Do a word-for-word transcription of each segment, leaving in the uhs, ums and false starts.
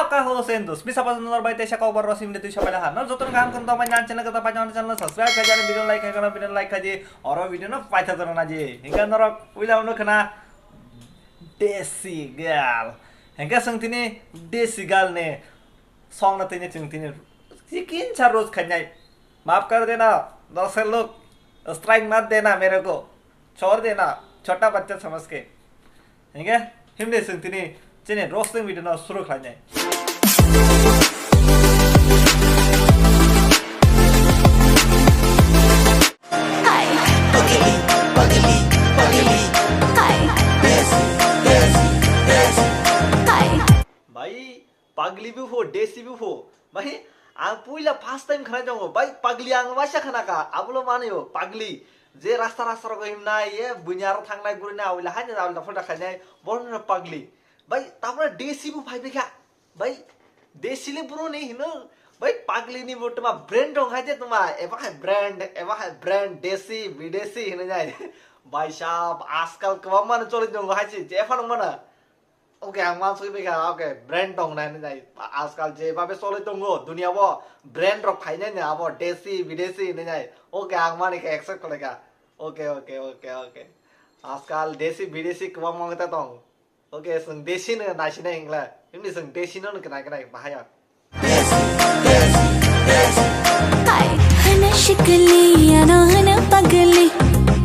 Ka ho sen dos, misa pas nor bai te sa kok bar rosim de tu sa pai ha. Nor joto kaham khon to bai nan channel ka ta pai nan channel subscribe khai jani, video like khai kana, video like khai di, oro video no pai ta na ji. Hingka norok uila no khana desi girl. Hingka sung tini desi girl ne song na tini chung tini chikin sa roast khai nai. Maaf kar dena, darshak log, strike mat dena mere ko. Chhod dena, chhota bachcha samajh ke. Hingke, himde sung tini, chini roasting video no suru khlainai. Hai. Pagli, pagli, pagli. Hai. Desi, desi, desi. Hai. Bhai, pagli bupho, desi bupho. Bai, ang puila first time khwnai tongo. Bai, pagli ang waisa khwnakha. Abono manwi o, pagli. Je rasta rasta rogo himnai, ye buini aro thangnai, gurinai, awila haino awila phota khainai, bono hino pagli. Bai, tabra desi bo phai bikha. Bai, desi le boroni hino. Bai, pagli ni bo toma brand dong hai je toma. Eba hai brand, eba hai brand, desi, bidesi hino jai. Bai sab, askal kwbangma no choli tongo hai se, je phano mana. Oke, ang wansugwi bikha, oke, brand tong nai nai. Ajkal je babe choli tongo, dunia bo brand rok phainai ni abo desi, bidesi hinwi nai. Oke, ang mani khe accept khlaikha. Oke, oke, oke, oke. Ajkal desi, bidesi kwbangma wngwi ta tong. Oke, chwng desi no naisinai hingla. Himni chwng desi no nai khnai khnai bahaya. Hana shikli, ano hana pagli,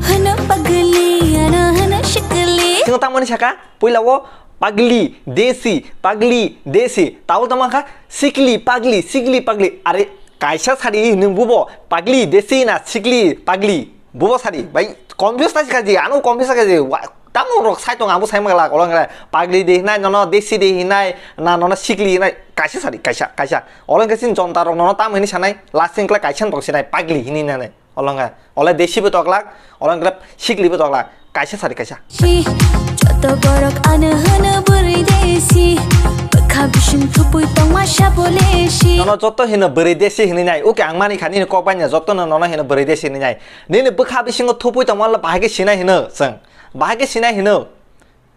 hana pagli, ano hana shikli. Chwng tangmani saka, puila o pagli, desi, pagli, desi. Tabo tamo kha, sikli, pagli, sikli, pagli. Are, kaisa sadi, nwng bubo, pagli, desi na, sikli, pagli. Bubo sadi, bai, confuse ta sikha ji, ano confuse sikha ji. Wa, Tamo rok sai tong, abo sai maglak, olo hwnkhe pagli de hinai, nono desi de hinai, na nono sikli hinai, kaisa sadi, kaisa, kaisa. Olo hwnkhe chini jonta rok nono tamo hinwi sanai, last hwnkhe kaisa tong sinai, pagli hinwi nanai. Olo hwnkhe, ole desi bo toklak, olo hwnkhe sikli bo toklak, kaisa sadi, kaisa. Si, joto borok ano hwno bwrwi desi, bwkha bising thupui tongma sabo lesi. Nono joto hino bwrwi desi hinwi nai, oke ang mani kha nini kok banya joto no nono hino bwrwi desi hinwi nai. Nini bwkha bisingo thupui tongma le bahai khe sinai hino chwng. Bahai khe sinai hino,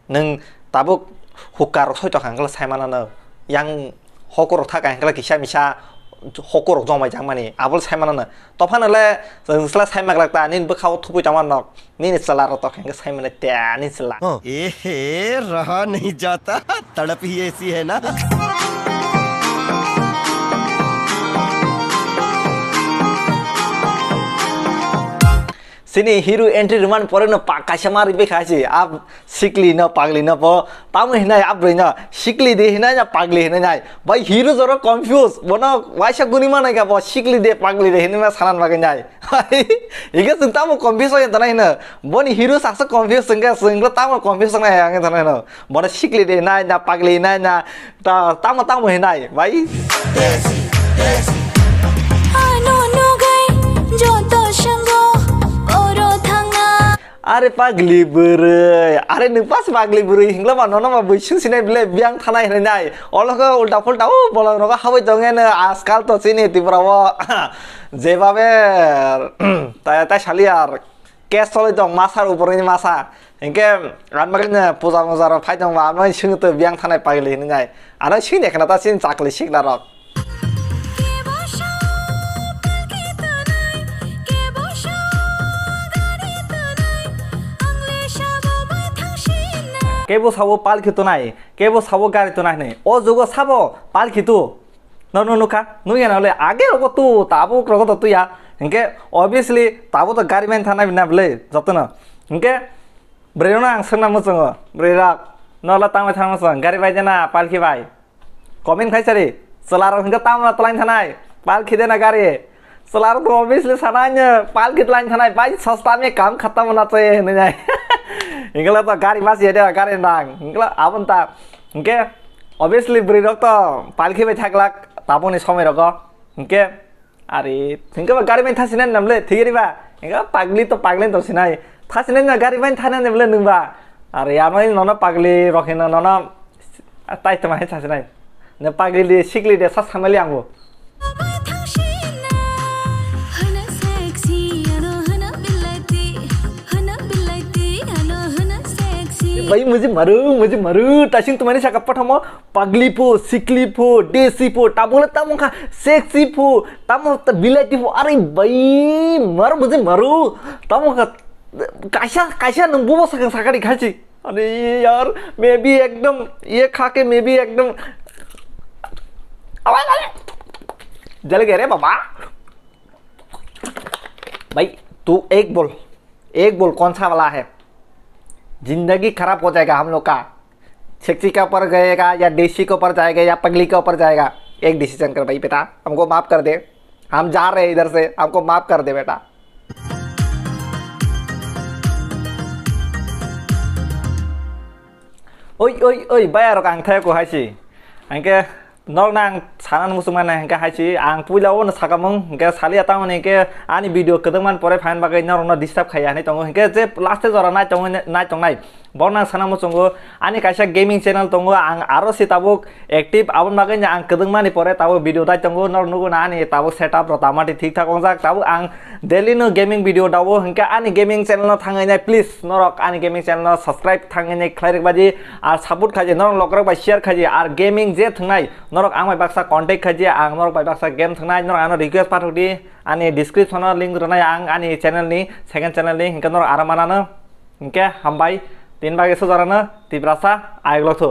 nwng tabuk hukar rok soi tokha hwnkhe sai mano no, yang hokur rok thaka hwnkhe kisa misa hokur rok jomai jak mani abo le sai mano no. Tophano le chwng chwla sai maglak ta, nini bwkha o thupui tongma nok, nini chwla rok tokha hwnkhe sai mano te ani chwla. Oh. Ehe, raha nahi jata, tadap hi aisi hai na. Chini hero entry rwmani pore no pa kaisa ma rwbaikha se, a sikli no pagli no bo tamo hinai a bwrwi no sikli de hinai na pagli hinai nai. Bai hero jora confuse, bono waisa guni manai kha bo sikli de pagli de hinwi ma sanan bagwi nai. Hingke chwng tamo confuse oi tana hino, boni hero saksa confuse wngkhe chwng tamo confuse wngnai ang tana hino. Bono sikli de hinai na pagli hinai na Ta-, tamo, tamo hinai, bai? Ano nugwi joto swngo oro thangna. Are pagli bwrwi, are nwng pas pagli bwrwi hingla ba nono ma bwswng sinai bile biyang thanai hinai nai. Olo khe ulta pulta o bolong rogo habwi tongeno ajkal to chini Tripura o jebabe ta, ta sali ar. Case choli tong, masar upor ni masa. Hinkhe ang bagwi no puja muja rok phai tong ba, ano sing to biyang thanai pagli hinwi nai. Ano sing de khna ta sin chakli sikla rok. Kebo sabo palki tonai, kebo sabo gari tonai hinwi. O jugo sabo palki tu. No, no, nukha, nukya na le, age rogo tu, tabuk rogo to tuya. Hinkhe, obviously, tabuk to gari bai thana bina bwle, jotono. Hinkhe, bwrwi rokno ang swngna muchungo, bwrwi rok, no la tamo thangma swng, gari bai dena, palki bai. Comment khai sari, chwla rok hinkhe tamo twlang thanai, palki dena gari. Chwla rok to obviously sana anya, palki twlang thanai, bai sosta me kam khatam na chahiye hinwi nai. Hinkhe la to gari bas yede, gari nang, hinkhe la abon ta. Hinkhe, obviously, bwrwi rok to palki bai thaglak, taboni somoi rogo. Hinkhe, ari, hinkhe ba gari bai thasinai nam le, thik ri ba? Hinkhe pagli to pagli to sinai. Thasinai na gari bai thana ne bole nung ba? Ari, ano nono pagli rok hino nono tai tama hai thasinai. Ne pagli de, sikli de, sa samali ang bo. Bai mujhe maru, mujhe maru. Tasing tumani saka pathamo pagli pho, sikli pho, desi pho, tabole tamo kha sexy pho, tamo ta bilati pho. Are bai maru mujhe maru. Tamo kha kaisa kaisa nung bubo sakang sakari khachi. Are yaar, maybe ekdom ye kha ke maybe ekdom jal gaya re baba. भाई, तू एक बोल, एक बोल, कौन सा वाला है? जिंदगी खराब हो जाएगा हम लोग का। सेक्सी के ऊपर गएगा या देसी के ऊपर जाएगा या पगली के ऊपर जाएगा? एक डिसीजन कर भाई बेटा, हमको माफ कर दे, हम जा रहे हैं इधर से, हमको माफ कर दे बेटा। Oi, oi, oi, bayarok ang thayako haisi. Hingke norokno ang sana muchung mano hingke haisi ang puila o no sakamung hingke saliya tamoni hingke ani video kwdwkmani pore phaina bagwi norokno disturb khaiya hinwi tongo hingke je last jora nai tongo nai tongnai borokno ang sana muchungo ani kaisa gaming channel tongo ang aro se tabuk active aboni bagwi no ang kwdwkmani pore tabuk video dai tongo norok nugo na ani tabuk setup rok tamati thik thak ongjak tabuk ang daily no gaming video dao hingke ani gaming channel no thangwi nai please norok ani gaming channel no subscribe thangwi nai khlai rwk baji ar support khaji norok lokrok bai share khaji ar gaming je thwngnai norok ang bai baksa contact khaji ang norok bai baksa game thwngnai norok ano request pathok di ani description o link rwnai ang ani channel ni second channel ni hingke norok aro manano hingke hambai tin bagwi sojorano Tiprasa ayok lokthok.